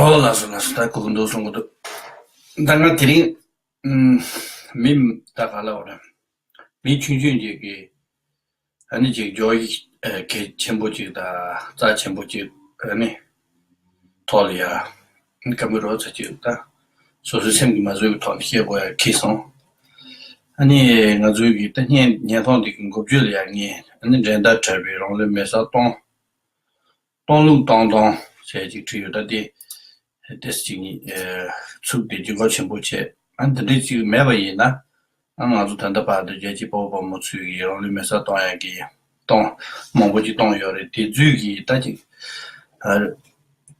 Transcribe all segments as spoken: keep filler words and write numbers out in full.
ཨོ་ལགས་སོ་ལགས་སོ། ད་གོ་གི་འདུག་གསུང་གི་འདུག་ད་ང་དེ་རིང་ཨམ། མི་ད་ག་ལ་བ་རེད། མི་ཆུང་ཆུང་ཅིག་གིས་ཨ་ནི་ཅིག་ཇོ་ཡི་གལ་ཆེན་པོ་ཅིག་དང་རྩ་ཆེན་པོ་ཅིག་ཨ་ནི་ཐོག་ལ་ཡ་ཀ་མི་རོ་ཚ་ཅིག་ད་སོ་སོའི་སེམས་ཀྱི་མ་བཟོད་པའི་ཐོག་ནས་བཤད་དགོས་ཡ་ཁེལ་སོང་། ཨ་ནི་ང་ཚོའི་གི་ད་བརྙན་བརྙན་ཐུང་འདི་གི་འགོ་བརྗོད་ལ་ཡ་ངས་ཨ་ནི་འགྲན་ཟླ་བྲལ་བའི་རང་ལུས་མེ་སར་གཏོང་། གཏོང་ལུགས་གཏོང་སྟངས་ཟེར་ཅིག་བྲིས་ཡོད། ད་དེ་ཏེས་ཅིག་ཚུགས་ཏེ་ལྗིད་ཁོག་ཆེན་པོ་བྱས། ཨ་འདི་འདྲའི་ཅིག་མེད་པ་ཡིན་ན། ཨ་ང་ཚོ་ད་ལྟ་བར་དུ་རྒྱལ་གཅེས་དཔའ་བོ་དཔའ་མོ་ཚོས་ཀྱི་རང་ལུས་མེ་སར་གཏོང་ཡག་གི་གཏོང་མང་པོ་ཅིག་གཏོང་ཡོད་རེད། དེ་ཚོའི་གི་ད་ཅིག་ཨ་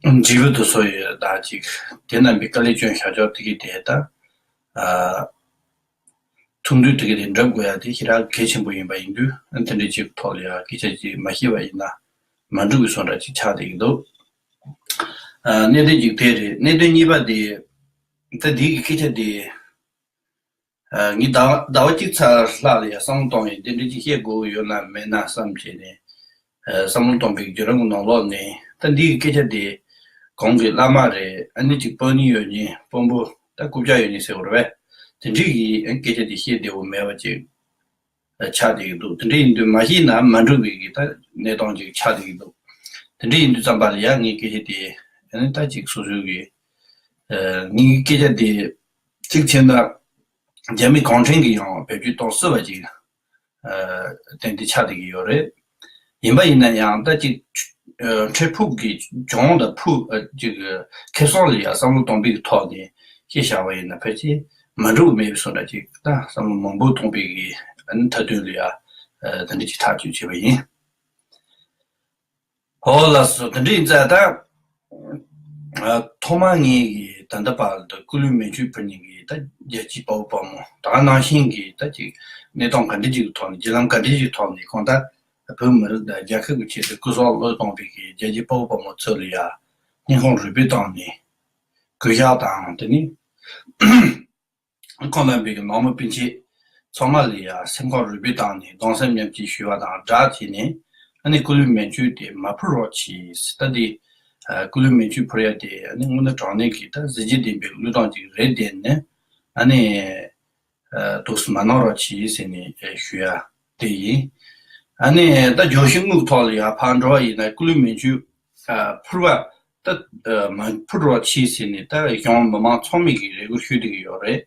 འབྲས་བུ་དུ་སོ་ཡོད་ད་ཅིག་དེ་རྣམ་པའི་དཀའ་ལས་བསྐྱོན་བཞག་ཆོག་དེ་གི་དེ་ད་ཨ། ཐུགས་འདུན་དེ་ག་དེ་འགྲུབ་དགོས་ཡ་དེ་ཞེ་དྲག་གལ་ཆེན་པོ་ཡིན་པ་ཡིན་དུས། ཨ་དེ་འདྲའི་ཅིག་ཐོག་ལ་ཡ་སྐད་ཆ་ཅིག་མ་བཤད་པ་ཡིན་ན་མ་འགྲིག་པའི་བཟོ་འདྲ་ཅིག་ཆགས་བསྡད་ཀྱི་འདུག་ཨ་གནད་དོན་གཅིག་དེ་རེད། གནད་དོན་གཉིས་པ་དེ་ད་འདི་གི་སྐད་ཆ་དེ་ཨ་ངས་ཟླ་ཟླ་བ་གཅིག་ཚར་ལྷག་ལ་ཡ་བསམ་བློ་གཏོང་ཡིན། དེ་འདྲའི་ཅིག་བཤད་དགོས་ཡོད་ན་མེད་ན་བསམ་བྱས་ནས། བསམ་བློ་གཏོང་བའི་བརྒྱུད་རིམ་གྱི་ནང་ལོགས་ནས་ད་འདི་གི་སྐད་ཆ་དེ་གོང་གི་བླ་མ་རེད། ཨ་ནི་ཅིག་དཔོན་ནི་ཡོད་ཉེ་དཔོན་པོ་ད་རྐུབ་བཀྱག་ཡོད་ཉེ་ཟེར་བ་རེད་པས། དེ་འདྲའི་གི་ཨ་སྐད་ཆ་དེ་བཤད་བདེ་བོ་མེད་པ་ཅིག་ཆགས་བསྡད་ཀྱི་འདུག་དེ་འདྲ་ཡིན་དུས་མ་བཤད་ན་མ་འགྲིག་པའི་གི་ད་གནས་སྟངས་ཅིག་ཆགས་བསྡད་ཀྱི་འདུག་དེ་འདྲ་ཡིན་དུས་ཙམ་པ་ལ་ཡ་ངས་སྐད་ཆ་དེ་ཨ་ནི་ད་ཅིག་སོ་སོའི་གི་ངའི་སྐད་ཆ་དེ་གཅིག་བྱས་ན་རྒྱ་མི་གུང་ཁྲན་གྱིས་ཡང་བེད་སྤྱོད་གཏོང་སྲིད་པ་ཅིག་ཏན་ཏན་ཆགས་བསྡད་ཀྱི་ཡོད་རེད། ཡིན་པ་ཡིན་ན་ཡང་ད་ཅིག་འཕྲལ་ཕུགས་ཀྱི་གྱོང་དང་ཕུགས་ཅིག་ཁེ་བཟང་ལ་ཡང་བསམ་བློ་གཏོང་པའི་ཐོག་ནས་བཤད་བཞག་པ་ཡིན་ན་ཕལ་ཆེར་མ་འགྲིག་མེད་པའི་བཟོ་འདྲ་ཅིག་ད་བསམ་བློ་མང་པོ་གཏོང་པའི་གི་མཐའ་དོན་ལ་ཡང་དེ་འདྲ་ཅིག་ཐག་གཅོད་བྱས་པ་ཡིན། ཨོ་ལགས་སོ། དེ་འདྲ་ཡིན་ཙང་ད། ཐོག་མར་ངས་ཀྱི་ད་ལྟ་བར་དུ་སྐུ་ལུས་མེ་མཆོད་ཕུལ་མཁན་གྱི་ད་རྒྱལ་གཅེས་དཔའ་བོ་དཔའ་མོ་ད་ག་ནང་བཞིན་གྱི་ད་ཅིག་གནས་སྟངས་ག་འདྲ་ཅིག་གི་ཐོག་ནས་བརྒྱུད་ལམ་ག་འདྲ་ཅིག་གི་ཐོག་ནས་གང་ལྟར་བོད་མི་རིགས་དང་རྒྱལ་ཁབ་ཀྱི་ཆེད་དུ་སྐུ་སྲོག་བློས་གཏོང་བའི་གི་རྒྱལ་གཅེས་དཔའ་བོ་དཔའ་མོ་ཚོ་ལ་ཡ་སྙིང་ཁོང་རུས་པའི་གཏིང་ནས་གུས་ཞབས་དང་དེ་ནི། ཁོང་རྣམ་པའི་གི་ནང་མི་སྤུན་མཆེད་ཚང་མ་ལ་ཡང་སེམས་ཁམས་རུས་པའི་གཏིང་ནས་གདུང་སེམས་མཉམ་སྐྱེད་ཞུ་བ་དང་སྦྲགས་བྱས་ནས། ཨ་ནི་སྐུ་ལུས་མེ་མཆོད་དེ་མ་ཕུལ་རོགས་གྱིས། ད་འདི་སྐུ་ལུས་མེ་མཆོད་ཕུལ་ཡ་དེ་ཨ་ནི་དངོས་གནས་དྲང་གནས་ཀྱི་ད་གཟི་བརྗིད་ལྡན་པའི་བློས་གཏོང་ཅིག་རེད་དེ་ནི། ཨ་ནི་འདུག་སེ་མ་གནང་རོགས་གྱིས་ཟེར་ནས་ཞུ་ཡ་དེ་ཡིན། ཨ་ནི་ད་བརྗོད་གཞི་དངོས་ཐོག་ལ་ཡང་ཕར་འགྲོ་བ་ཡིན་ན་སྐུ་ལུས་མེ་མཆོད་ཕུལ་བ། ད་མ་ཕུལ་རོགས་གྱིས་ཟེར་ནས་ད་གཞུང་མི་མང་ཚང་མས་ཀྱི་རེ་སྐུལ་ཞུ་བསྡད་ཀྱི་ཡོད་རེད།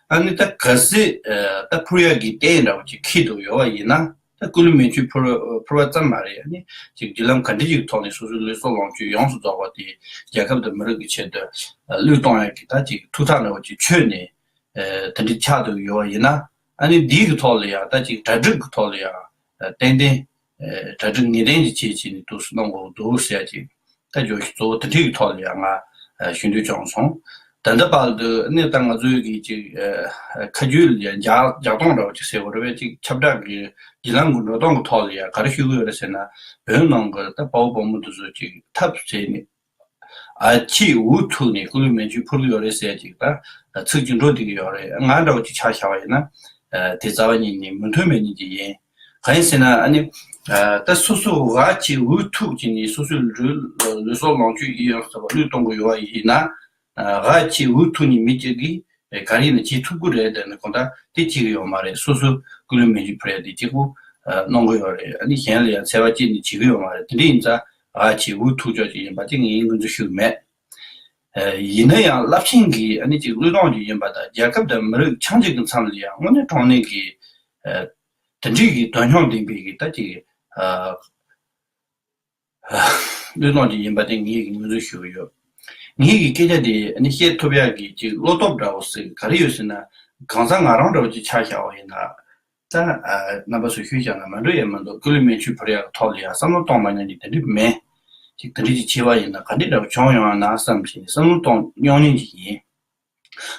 ཨ་ནི་ད་གལ་སྲིད་ད་ཕུལ་ཡག་གི་རྟེན་འདྲ་བོ་ཅིག་འཁྱེར་འདུག་ཡོད་པ་ཡིན་ན། ད་སྐུ་ལུས་མེ་མཆོད་ཕུལ་ཕུལ་བ་ཙམ་མ་རེད། ཨ་ནི་ཅིག་བརྒྱུད་ལམ་ག་འདྲ་ཞིག་ཐོག་ནས་སོ་སོའི་ལུས་སྲོག་ལོངས་སྤྱོད་ཡོངས་སུ་རྫོགས་པ་དེ་རྒྱལ་ཁབ་དང་མི་རིགས་ཀྱི་ཆེད་དུ་བློས་གཏོང་ཡག་གི་ད་ཅིག་ཐུགས་ཐག་འདྲ་བོ་ཅིག་ཆོད་ནས། དེ་འདྲ་ཆགས་འདུག་ཡོད་པ་ཡིན་ན། ཨ་ནི་འདིའི་གི་ཐོག་ལ་ཡང་ད་ཅིག་གྲ་སྒྲིག་གི་ཐོག་ལ་ཡང་ཏན་ཏན་གྲ་སྒྲིག་ངེས་གཏན་གྱི་བྱེད་བྱེད་ནས་འདུག་སེ་གནང་དགོས་འདུག་ཟེར་ཡ་ཅིག་ད་བརྗོད་གཞི་གཙོ་བོ་དེ་འདྲའི་གི་ཐོག་ལ་ཡང་ང་ཞུ་འདོད་བྱུང་སོང་། ད་ལྟ་བར་དུ་ཨ་ནི་ད་ང་ཚོའི་གི་ཅིག་ཁ་རྒྱུན་ལ་ཡང་ལྗགས་ལྗགས་རྟགས་འདྲ་བོ་ཅིག་ཟེར་དགོས་རེད་པས། ཅིག་ཁྱབ་བསྒྲགས་ཀྱི་བརྒྱུད་ལམ་གྱི་འགྲོ་སྟངས་ཀྱི་ཐོག་ལ་ཡང་ག་རེ་ཞུ་གི་ཡོད་རེད་ཟེར་ན། བོད་ནང་གི་ད་དཔའ་བོ་དཔའ་མོ་དེ་ཚོ་ཅིག་ཐབས་བྱས་ནས། ཨ་ཁྱེད་འུ་ཐུག་ནས་སྐུ་ལུས་མེ་མཆོད་ཕུལ་གྱི་ཡོད་རེད་ཟེར་ཅིག་ད་ཚིག་ཅིག་འགྲོ་བསྡད་ཀྱི་ཡོད་རེད། ང་འདྲ་བོ་ཅིག་ཆ་བཞག་པ་ཡིན་ན། དེ་རྩ་བ་ཉིད་ནས་མོས་མཐུན་མེད་མཁན་ཅིག་ཡིན། གང་ཡིན་ཟེར་ན་ཨ་ནི། ད་སོ་སོ་ཨ་ཁྱེད་འུ་ཐུག་ཅིག་ནས་སོ་སོའི་ལུས་ལུས་སྲོག་ལོངས་སྤྱོད་ཡིན་ཡང་ཟེར་བ་བློས་གཏོང་གི་ཡོད་པ་ཡིན་ན། ཨ་ཁྱེད་འུ་ཐུག་ནས་མི་གཅིག་གིས་ག་རེ་ཡིན་ན་བྱེད་ཐུབ་ཀྱི་རེད། དེ་ནི་གང་ལྟར་དེ་བྱེད་ཀྱི་ཡོད་མ་རེད། སོ་སོ་སྐུ་ལུས་མེ་མཆོད་ཕུལ་ཡ་དེ་གཅིག་པུ་གནང་གི་ཡོད་རེད། ཨ་ནི་གཞན་ལ་ཡང་འཚེ་བ་བྱེད་ནས་བྱེད་ཀྱི་ཡོད་མ་རེད། དེ་འདྲ་ཡིན་ཙང་ཨ་ཁྱེད་འུ་ཐུག་ཆོག་ཅིག་ཡིན་པ་དེ་ངས་ངོས་འཛིན་ཞུ་གི་མེད། ཡིན་ན་ཡང་རླབས་ཆེན་གྱི་ཨ་ནི་ཅིག་བློས་གཏོང་ཅིག་ཡིན་པ་དང་། རྒྱལ་ཁབ་དང་མི་རིགས་ཆགས་འཇིག་གི་མཚམས་ལ་ཡང་དངོས་གནས་དྲང་གནས་ཀྱི་དེ་འདྲའི་གི་དོན་སྙིང་ལྡན་པའི་གི་ད་ཅིག་བློས་གཏོང་ཅིག་ཡིན་པ་དེ་ངེད་ཀྱིས་ངོས་འཛིན་ཞུ་གི་ཡོད། ངེད་ཀྱི་སྐད་ཆ་དེ་ཨ་ནི་བཤད་ཐུབ་ཡག་གི་ཅིག་བློ་སྟོབས་འདྲ་བོ་ཟེར་ག་རེ་ཡོད་ཟེར་ན། གང་ཟག་ང་རང་འདྲ་བོ་ཅིག་ཆ་བཞག་པ་ཡིན་ན། ད་རྣམ་པ་ཚོས་ཞུས་བཞག་ན་མ་འགྲོ་ཡས་མི་འདུག་སྐུ་ལུས་མེ་མཆོད་ཕུལ་ཡག་གི་ཐོག་ལ་ཡང་བསམ་བློ་གཏོང་མ་མྱོང་གི་དེ་འདྲ་མེད། ཅིག་དེ་འདྲ་ཅིག་བྱས་པ་ཡིན་ན་ག་འདྲ་འདྲ་བོ་བྱུང་ཡོང་ན་བསམ་བྱས་ནས་བསམ་བློ་གཏོང་མྱོང་མཁན་ཅིག་ཡིན།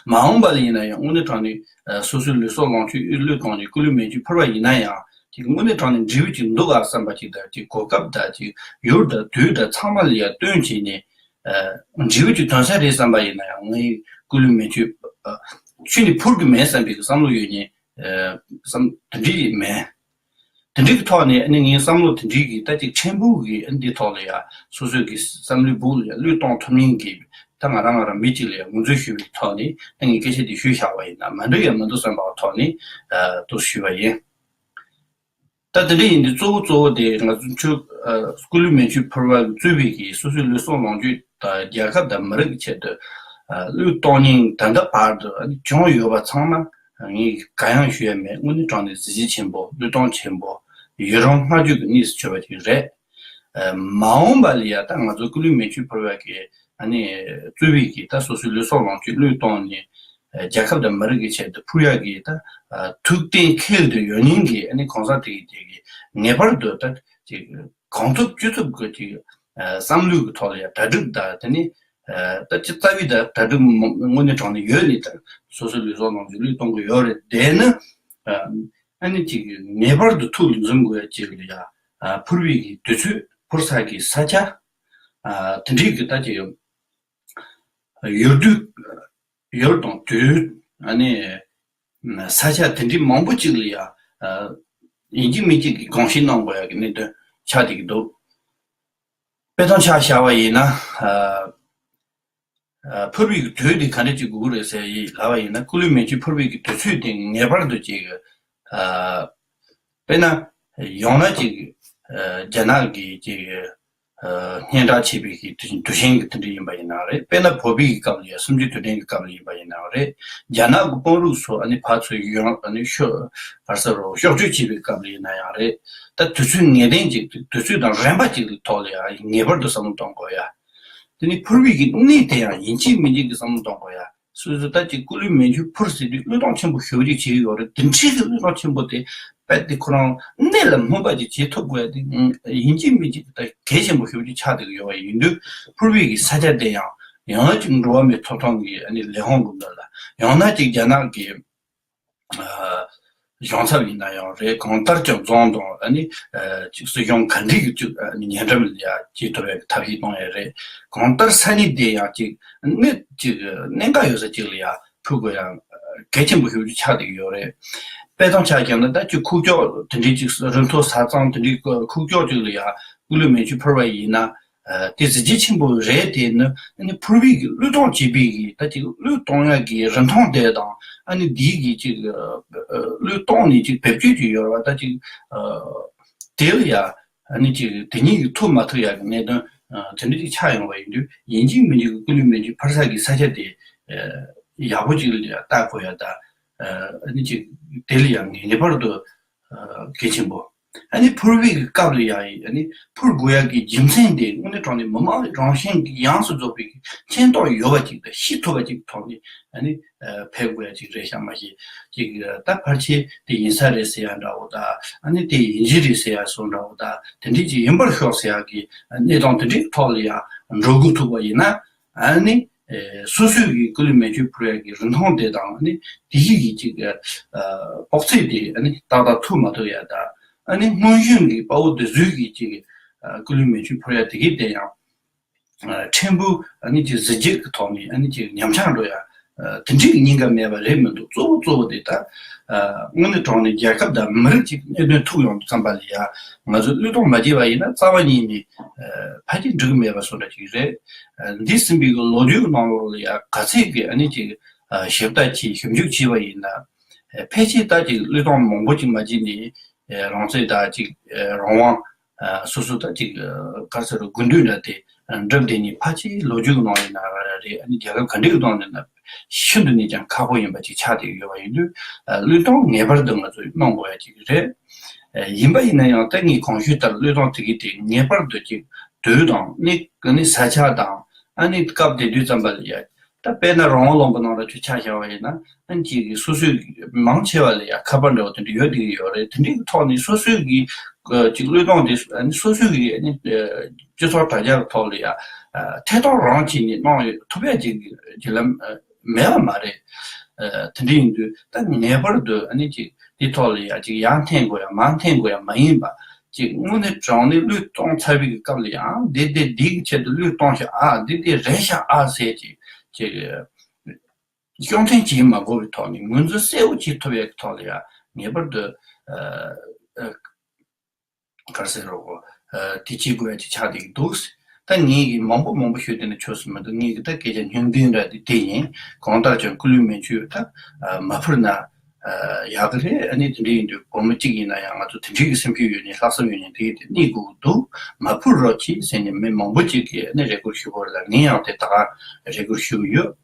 མ་འོངས་པ་ལ་ཡིན་ན་ཡང་དངོས་གནས་དྲང་གནས་སོ་སོའི་ལུས་སྲོག་ལོངས་སྤྱོད་བློས་གཏོང་ནས་སྐུ་ལུས་མེ་མཆོད་ཕུལ་བ་ཡིན་ན་ཡང་ཅིག་དངོས་གནས་དྲང་གནས་འབྲས་བུ་ཅིག་འདུག་ག་བསམ་པ་ཅིག་དང་། ཅིག་གོ་སྐབས་དང་ཅིག་ཡུལ་དང་དུས་དང་ཚང་མ་ལ་ཡང་བསྟུན་བྱས་ནས་འབྲས་བུ་ཅིག་ཐོན་ས་རེད་བསམ་པ་ཡིན་ན་ཡང་ངའི་སྐུ་ལུས་མེ་མཆོད་ཁྱོན་ནས་ཕུལ་གི་མེད་བསམ་པའི་བསམ་བློ་ཡོད་མཁན་བསམ་དེ་འདྲ་མེད། དེ་འདྲའི་གི་ཐོག་ནས་ཨ་ནི་ངའི་བསམ་བློ་དེ་འདྲའི་གི་ད་ཅིག་ཕྲན་བུ་གི་ཨ་ནི་འདི་ཐོག་ལ་ཡ་སོ་སོའི་གི་བསམ་བློའི་སྦུག་ལ་ཡ་བློས་གཏོང་ཐུབ་མཁན་གི་ ད་ང་རང་ང་རང་མི་གཅིག་ལ་ཡང་ངོས་འཛིན་ཞུ་བའི་ཐོག་ནས་ད་ངས་སྐད་ཆ་འདི་ཞུས་བཞག་པ་ཡིན་ན་མ་འགྲིག་ཡང་མི་འདུག་བསམ་པའི་ཐོག་ནས་ཨ་འདུག་ཞུས་པ་ཡིན། ད་དེ་འདྲ་ཡིན་དུས་གཙོ་བོ་གཙོ་བོ་དེ་ང་ཚོ་ཆུ་ཨ་སྐུ་ལུས་མེ་མཆོད་ཕུར་པ་གིས་གཙོས་པའི་གི་སོ་སོའི་ལུས་སྲོག་ལོངས་སྤྱོད་དང་རྒྱལ་ཁབ་དང་མི་རིགས་ཀྱི་ཆེད་དུ་ཨ་བློས་གཏོང་མཁན་ད་ལྟ་བར་དུ་ཨ་ནི་བྱུང་ཡོད་པ་ཚང་མ་ངས་གུ་ཡངས་ཞུ་ཡ་མེད། དངོས་གནས་དྲང་གནས་གཟི་བརྗིད་ཆེན་པོ་བློས་གཏོང་ཆེན་པོ་ཡི་རང་བསྔགས་བརྗོད་ཀྱི་གནས་སུ་གྱུར་པ་ཅིག་རེད། ཨ་མ་འོངས་པ་ལ་ཡ་ད་ང་ཚོ་སྐུ་ལུས་མེ་མཆོད་ཕུར་པ་གི་ཨ་ནི་གཙོས་པའི་གི་ད་སོ་སོའི་ལུས་སྲོག་ལོངས་སྤྱོད་བློས་གཏོང་ནས་ཨ་རྒྱལ་ཁབ་དང་མི་རིགས་ཀྱི་ཆེད་དུ་ཕུལ་ཡག་གི་ད་ཨ་ཐུགས་གཏན་འཁེལ་དུ་ཡོད་མཁན་གྱི་ཨ་ནི་གང་ཟག་དེ་གི་དེ་གི་ངེས་པར་དུ་ད་ཅིག་གང་ཐུབ་ཅི་ཐུབ་ཀྱི་ཅིག་ཨ་བསམ་བློའི་གི་ཐོག་ལ་ཡ་གྲ་སྒྲིག་དང་དེ་ནི་ཨ་ད་ཅི་རྩ་བའི་ད་གྲ་སྒྲིག་དངོས་གནས་དྲང་གནས་ཡོད་ནི་ད་སོ་སོའི་ལུས་སྲོག་ལོངས་སྤྱོད་བློས་གཏོང་གི་ཡོད་རེད། དེ་ནི་ཨ་ཨ་ནི་ཅིག་ངེས་པར་དུ་ཐུགས་ལ་འཛིན་དགོས་ཡ་ཅིག་ལ་ཡ་ཨ་ཕུར་བའི་གི་དུས་ཚོད་ཕུར་ས་གི་ས་ཆ་ཨ་དེ་འདྲའི་གི་ད་ཅིག་ཡུལ་དུས་ཡུལ་དང་དུས་ཨ་ནི་ས་ཆ་དེ་འདྲའི་མང་པོ་ཅིག་ལ་ཡ་ཨ་ཡིན་གཅིག་མིན་གཅིག་གི་དགོངས་བཞེས་གནང་དགོས་ཡ་གི་གནད་དོན་ཆགས་བསྡད་ཀྱི་འདུག་དཔེ་དོན་ཆ་བཞག་པ་ཡིན་ན་ཨ་ཨ་ཕུར་བའི་གི་དུས་དེ་ག་འདྲ་ཅིག་དགོས་ཀྱི་རེད་ཟེར་ཡིན་ལབ་པ་ཡིན་ན། སྐུ་ལུས་མེ་མཆོད་ཕུར་བའི་གི་དུས་ཚོད་དེ་ངེས་པར་དུ་ཅིག་ཨ་དཔེར་ན་ཡང་ན་ཅིག་ཨ་རྒྱ་ནག་གི་ཅིག་ཨ་སྙན་གྲགས་ཆེ་བའི་གི་དུས་དུས་ཆེན་གི་དེ་འདྲ་ཡིན་པ་ཡིན་ན་རེད། དཔེར་ན་བོད་པའི་གི་སྐབས་ལ་ཡ་གསུམ་བཅུའི་དུས་དྲན་གི་སྐབས་ལ་ཡིན་པ་ཡིན་ན་རེད། རྒྱ་ནག་གི་དཔོན་རིགས་ཚོ་ཨ་ནི་ཕར་ཚུར་ཡོང་ཨ་ནི་ཤོ་ག་རེ་ཟེར་རོ་ཕྱོགས་བསྐྱོད་བྱེད་པའི་སྐབས་ལ་ཡིན་ན་ཡང་རེད། ད་དུས་ཚོད་ངེས་གཏན་ཅིག་དུས་ཚོད་དང་རན་པ་ཅིག་གི་ཐོག་ལ་ཡ་ངེས་པར་དུ་བསམ་བློ་གཏོང་དགོས་ཡ། དེ་ནི་ཕུར་བའི་གི་གནས་དེ་ཡང་ཡིན་གཅིག་མིན་གཅིག་གི་བསམ་བློ་གཏོང་དགོས་ཡ། སོ་སོ་ད་ཅིག་སྐུ་ལུས་མེ་མཆོད་ཕུར་ཟེར་དུས་བློས་གཏོང་ཆེན་པོ་ཞེ་པོ་ཅིག་བྱེད་ཀྱི་ཡོད་རེད། དེ་འདྲའི་གི་བློས་གཏོང་ཆེན་པོ་དེ་རྦད་དེ་ཁོ་རང་གནད་ལ་སྨིན་པ་ཅིག་བྱེད་ཐུབ་དགོས་ཡ་དེ་ཡིན་གཅིག་མིན་གཅིག་ད་གལ་ཆེན་པོ་ཞེ་པོ་ཅིག་ཆགས་བསྡད་ཀྱི་ཡོད་པ་ཡིན་དུས། ཕུར་བའི་གི་ས་ཆ་དེ་ཡང་ཡང་ན་ཅིག་འགྲོ་བ་མིའི་ཐོབ་ཐང་གི་ཨ་ནི་ལས་ཁུངས་གི་མདུན་ལ། ཡང་ན་ཅིག་རྒྱ་ནག་གི་ཨ་གཞུང་ཚབ་ཡིན་ན་ཡང་རེད། གང་ལྟར་ཀྱང་རྫོང་དང་ཨ་ནི་ཨ་ཅིག་སྲིད་གཞུང་ག་འདྲའི་གི་ཅིག་ཨ་ནི་ཉེ་འགྲམ་ལ་ཡ་བྱེད་ཐུབ་པའི་ཐབས་ཤེས་གཏོང་ཡ་རེད། གང་ལྟར་ས་གནས་དེ་ཡང་ཅིག་གནས་ཅིག་གནད་འགག་ཡོད་ས་ཅིག་ལ་ཡ་ཕུལ་དགོས་ཡ་གལ་ཆེན་པོ་ཞེ་པོ་ཅིག་ཆགས་བསྡད་ཀྱི་ཡོད་རེད། དཔེ་དང་ཆ་བཞག་ན་ད་ཅིག་ཁུག་ཀྱོག་དེ་འདྲའི་ཅིག་རི་མཐོ་ས་གཙང་དེ་འདྲའི་ཁུག་ཀྱོག་ཅིག་ལ་ཡ་སྐུ་ལུས་མེ་མཆོད་ཕུལ་བ་ཡིན་ན། ཨ་དེ་གཟི་བརྗིད་ཆེན་པོ་རེད། དེ་ནི་ཨ་ནི་ཕུར་བའི་གི་བློས་གཏོང་བྱེད་པའི་གི་ད་ཅིག་བློས་གཏོང་ཡག་གི་རིན་ཐང་དེ་དང་ཨ་ནི་འདིའི་གི་ཅིག་ཨ་བློས་གཏོང་ནས་ཅིག་བེད་སྤྱོད་ཅིག་ཡོད་ར་ད་ཅིག་ཨ་དེ་ལ་ཡ་ཨ་ནི་ཅིག་དེ་གཉིས་ཀྱི་ཐུག་མ་ཐུག་ཡག་གི་གནད་དོན་ཨ་དེ་འདྲ་ཅིག་ཆགས་ཡོང་བ་ཡིན་དུས། ཡིན་གཅིག་མིན་གཅིག་གི་སྐུ་ལུས་མེ་མཆོད་ཕུལ་ས་གི་ས་ཆ་དེ་ཨ་ཡག་པོ་ཅིག་ལ་ཡ་ལྟ་དགོས་ཡ་ད་ཨ་ནི་ཅིག་དེ་ལ་ཡ་ངེས་པར་དུ་ཨ་གལ་ཆེན་པོ། ཨ་ནི་ཕུར་བའི་གི་སྐབས་ལ་ཡང་ཨ་ནི་ཕུར་དགོས་ཡག་གི་རྒྱུ་མཚན་དེ་དངོས་གནས་དྲང་གནས་མི་དམངས་རང་བཞིན་གྱི་ཡོངས་སུ་རྫོགས་པའི་གི་མཁྱེན་རྟོགས་ཡོད་པ་ཅིག་དང་ཤེས་ཐུབ་པ་ཅིག་ཐོག་ནས་ཨ་ནི་ཨ་ཕེབས་དགོས་ཡག་ཅིག་རེད་ཤག་མ་གཞི་ཅིག་ད་ཕལ་ཆེར་དེ་ཡིན་ས་རེད་ཟེར་ཡག་འདྲ་བོ་དང་། ཨ་ནི་དེ་ཡིན་གྱི་རེད་ཟེར་ཡག་བཟོ་འདྲ་བོ་དང་། དེ་འདྲས་ཅིག་ཡིན་པར་ཤོག་ཟེར་ཡག་གི་གནས་སྟངས་དེ་འདྲའི་ཐོག་ལ་ཡང་འགྲོ་དགོས་ཐུག་པ་ཡིན་ན། ཨ་ནི་ཨེ་སོ་སོའི་གི་སྐུ་ལུས་མེ་མཆོད་ཕུལ་ཡག་གི་རིན་ཐང་དེ་དང་། ཨ་ནི་དེ་ཡི་གི་ཅིག་ཨ་དཔོག་ཚད་དེ་ཨ་ནི་ཏག་ཏག་ཐུག་མ་ཐུག་ཡག་དང་། ཨ་ནི་སྔོན་བྱོན་གྱི་དཔའ་བོ་དེ་ཚོའི་གི་ཅིག་ཨ་སྐུ་ལུས་མེ་མཆོད་ཕུལ་ཡག་དེ་གི་དེ་ཡང་ཨ་ཕྲན་བུ་ཨ་ནི་ཅིག་གཟི་བརྗིད་ཀྱི་ཐོག་ནས་ཨ་ནི་ཅིག་ཉམས་ཆག་འགྲོ་ཡག་ཨ་དེ་འདྲའི་གི་ཉེན་ཁ་མེད་པ་རེད་མི་འདུག་གཙོ་བོ་གཙོ་བོ་དེ་ད་ཨ་དངོས་གནས་དྲང་གནས་རྒྱལ་ཁབ་དང་མི་རིགས་ཅིག་གནད་དོན་ཐུག་ཡོང་དུས་ཙམ་པ་ལ་ཡ་ང་ཚོས་བློས་གཏོང་མ་བྱས་པ་ཡིན་ན་རྩ་བ་ཉིད་ནས་ཨ་ཕལ་ཆེར་འགྲིག་གི་མེད་པ་བཟོ་འདྲ་ཅིག་རེད། ཨ་འདས་ཟིན་པའི་གི་ལོ་རྒྱུས་ཀྱི་ནང་ལོགས་ལ་ཡ་ག་ཚད་ཀྱི་ཨ་ནི་ཅིག་ཨ་ཞིབ་ལྟ་བྱས་ཞིབ་འཇུག་བྱས་པ་ཡིན་ན། ཨ་ཕལ་ཆེར་ད་ཅིག་བློས་གཏོང་མང་པོ་ཅིག་མ་བྱས་ནས་ཨ་རང་བཙན་དང་ཅིག་ཨ་རང་དབང་ཨ་སོ་སོ་ད་ཅིག་ཨ་ག་རེ་ཟེར་རོ་དགུན་དུས་འདྲ་དེ་འགྲུབ་བསྡད་ནས་ཕལ་ཆེར་ལོ་རྒྱུས་ཀྱི་ནང་ཡིན་ན་རེད། ཨ་ནི་རྒྱལ་ཁབ་ག་འདྲའི་གི་ནང་ཡིན་ན་ཤིན་ཏུ་ནས་ཀྱང་ཁག་པོ་ཡིན་པ་ཅིག་ཆགས་བསྡད་ཡོད་པ་ཡིན་དུས། ཨ་བློས་གཏོང་ངེས་པར་དུ་ང་ཚོས་གནང་དགོས་ཡ་ཅིག་རེད། ཨ་ཡིན་པ་ཡིན་ན་ཡང་ད་ངས་གོང་ཞུས་ལྟར་བློས་གཏོང་དེ་གི་དེ་ངེས་པར་དུ་ཅིག་དུས་དང་གནས་གནས་ས་ཆ་དང་། ཨ་ནི་སྐབས་དེ་དུས་ཙམ་པ་ལ་ཡ། ད་དཔེར་ན་རང་དབང་ལུང་པ་ནང་ལ་ཆུ་ཆ་བཞག་པ་ཡིན་ན། ཨ་ནི་ཅིག་སོ་སོའི་མང་ཆེ་བ་ལ་ཡ་ཁ་པར་འདྲ་བོ་དེ་འདྲ་ཡོད་བསྡད་ཀྱི་ཡོད་རེད། དེ་འདྲའི་ཐོག་ནས་སོ་སོའི་གི་ཅིག་བློས་གཏོང་དེ་ཨ་ནི་སོ་སོའི་གི་ཨ་ནི་སྤྱི་ཚོགས་དྲ་རྒྱ་ཐོག་ལ་ཡ་ཐད་གཏོང་རང་བྱས་ནས་གནང་ཡོད་ཐུབ་ཡ་ཅིག་བརྒྱུད་ལམ་མེད་པ་མ་རེད། ཨ་དེ་འདྲ་ཡིན་དུས་ད་ངེས་པར་དུ་ཨ་ནི་ཅིག་དེ་ཐོག་ལ་ཡ་ཅིག་ཡར་འཐེན་དགོས་ཡ་མར་འཐེན་དགོས་ཡ་མ་ཡིན་པ། ཅིག་དངོས་གནས་དྲང་གནས་བློས་གཏོང་ཚར་བའི་སྐབས་ལ་ཡང་འདི་འདི་འདི་གི་ཆེད་དུ་བློས་གཏོང་ཤག་ཨ་འདི་འདི་རེད་ཤག་ཨ་ཟེར་ཅིག་ཅིག་སྐྱོན་འཐེན་བྱེད་མ་དགོས་པའི་ཐོག་ནས་ངོས་འཛིན་གསལ་པོ་བྱེད་ཐུབ་ཡག་གི་ཐོག་ལ་ཡང་ངེས་པར་དུ་ཨ་ཨ་ག་རེ་ཟེར་རོ་གོ་ཨ་དེ་བྱེད་དགོས་ཡ་ཅིག་ཆགས་བསྡད་ཀྱི་འདུག་ད་ངས་ཀྱི་མང་པོ་མང་པོ་ཤོད་དེ་ནི་ཆོག་སུ་མི་འདུག་ངས་ཀྱི་ད་སྐད་ཆ་སྙིང་བསྡུས་འདྲ་དེ་དེ་ཡིན། གང་ལྟར་ཀྱང་སྐུ་ལུས་མེ་མཆོད་ད་མ་ཕུལ་ན་ཡག་གི་རེད། ཨ་ནི་དེ་འདྲ་ཡིན་དུས་བུ་མོ་གཅིག་ཡིན་ན་ཡང་ང་ཚོ་དེ་འདྲའི་གི་སེམས་ཤུགས་ཡོད་ནས་ལྷག་བསམ་ཡོད་ནས་དེ་གི་དེ་གནས་དགོས་ཀྱི་འདུག་མ་ཕུལ་རོགས་གྱིས་ཟེར་ནས་མི་མང་པོ་གཅིག་གིས་ཨ་ནི་རེ་སྐུལ་ཞུ་བར་ལ་ངས་ཡང་དེ་ད་ག་རེ་སྐུལ་ཞུ་གི་ཡོད།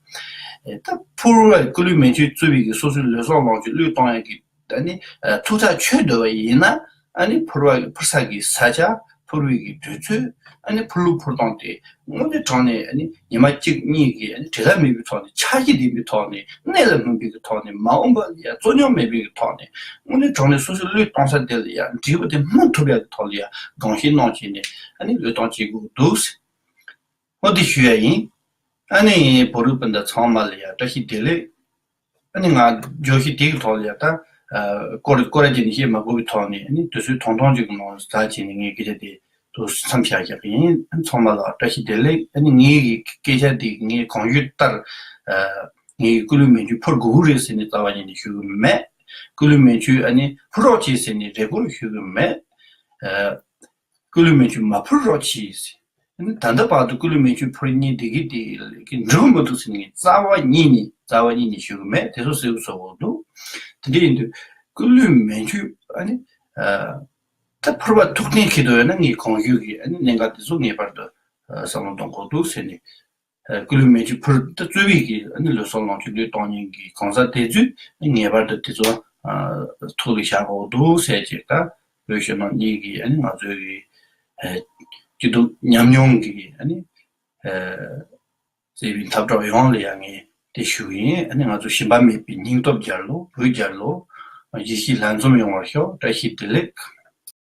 ད་ཕུར་བ་སྐུ་ལུས་མེ་མཆོད་བཙུགས་པའི་གི་སོ་སོའི་ལུས་སྲོག་ལོངས་སྤྱོད་བློས་གཏོང་ཡ་གི་ད་ནི་ཐུགས་ཐག་ཆོད་འདོད་པ་ཡིན་ན། ཨ་ནི་ཕུར་བ་ཕུར་ས་གི་ས་ཆ། ཕུར་བའི་གི་དུས་ཚོད། ཨ་ནི་ཕུར་ལུགས་ཕུར་སྟངས་དེ་དངོས་གནས་དྲང་ནས་ཨ་ནི་ཉི་མ་གཅིག་གཉིས་ཀྱི་ཨ་ནི་བྲེལ་ཟླ་མེད་པའི་ཐོག་ནས་འཆར་གཞི་ལྡན་པའི་ཐོག་ནས་གནད་ལ་སྨིན་པའི་གི་ཐོག་ནས་མ་འོངས་པ་ལ་ཡ་རྩོད་རྙོག་མེད་པའི་གི་ཐོག་ནས་དངོས་གནས་དྲང་ནས་སོ་སོའི་བློས་གཏོང་ས་དེ་ལ་ཡ་འགྲིག་པ་དེ་སྨིན་ཐུབ་ཡ་གི་ཐོག་ལ་ཡ་དགོངས་བཞེས་གནང་བྱས་ནས་ཨ་ནི་བློས་གཏོང་བྱེད་དགོས་འདུག་འོ་དེ་ཞུ་ཡ་ཡིན། ཨ་ནི་བོད་རིགས་སྤུན་ཟླ་ཚང་མ་ལ་ཡ་བཀྲ་ཤིས་བདེ་ལེགས། ཨ་ནི་ང་བརྗོད་གཞི་དེ་གི་ཐོག་ལ་ཡ་ད་སྐོར་སྐོར་ར་ཅིག་ནས་བཤད་མ་དགོས་པའི་ཐོག་ནས་ཨ་ནི་དུས་ཚོད་ཐུང་ཐུང་ཅིག་གི་ནང་ཟ་བྱས་ནས་ངས་སྐད་ཆ་དེ་ཏོག་མཚམས་བཞག་བཞག་གི་ཡིན། ཨ་ནི་ཚང་མ་ལ་བཀྲ་ཤིས་བདེ་ལེགས། ཨ་ནི་ངའི་གི་སྐད་ཆ་དེ་ངས་གང་ཞུ་ལྟར་ངའི་སྐུ་ལུས་མེ་མཆོད་ཕུར་དགོས་ཀྱི་རེད་ཟེར་ནས་རྩ་བ་ཉིད་ནས་ཞུ་གི་མེད། སྐུ་ལུས་མེ་མཆོད་ཨ་ནི་ཕུར་རོགས་གྱིས་ཟེར་ནས་རེ་སྐུལ་ཞུ་གི་མེད། སྐུ་ལུས་མེ་མཆོད་མ་ཕུལ་རོགས་གྱིས། ད་ལྟ་བར་དུ་སྐུ་ལུས་མེ་མཆོད་ཕུལ་མཁན་དེ་གི་དེ་གི་འགྲིག་མི་འདུག་ཟེར་ནས་རྩ་བ་ཉིད་ནས་རྩ་བ་ཉིད་ནས་ཞུ་གི་མེད། དེ་ཚོ་གསལ་པོ་བཟོ་དགོས་འདུག་དེ་འདྲ་ཡིན་དུས་སྐུ་ལུས་མེ་མཆོད་ཨ་ནི་ད་ཕུར་བ་ཐུགས་གཏན་འཁེལ་འདུག་ཡོད་ན་ངས་གང་ཞུ་གི་ཨ་ནི་གནད་འགག་དེ་ཚོ་ངེས་པར་དུ་བསམ་བློ་གཏོང་དགོས་འདུག་ཟེར་ནས། སྐུ་ལུས་མེ་མཆོད་ཕུལ་ད་གཙོས་པའི་གི་ཨ་ནི་ལུས་སྲོག་ལོངས་སྤྱོད་བློས་གཏོང་མཁན་གྱི་གང་ཟག་དེ་ཚོས་ངེས་པར་དུ་དེ་ཚོ་ཐུགས་ལ་བཞག་དགོས་འདུག་ཟེར་ཅིག་ད་བོད་གཞོན་ནུ་གཉིས་ཀྱི་ཨ་ནི་ང་ཚོའི་གི་སྐྱིད་སྡུག་མཉམ་མྱོང་གི་ཨ་ནི་བརྩེ་བའི་འཐབ་གྲོགས་ཡོངས་ལ་ཡང་ངས་དེ་ཞུ་གི་ཡིན། ཨ་ནི་ང་ཚོ་ཞུམ་པ་མེད་པའི་སྙིང་སྟོབས་རྒྱལ་ལོ། བོད་རྒྱལ་ལོ། ཡེ་ཤེས་ལྷན་འཛོམས་ཡོང་བར་ཤོག་བཀྲ་ཤིས་བདེ་ལེགས།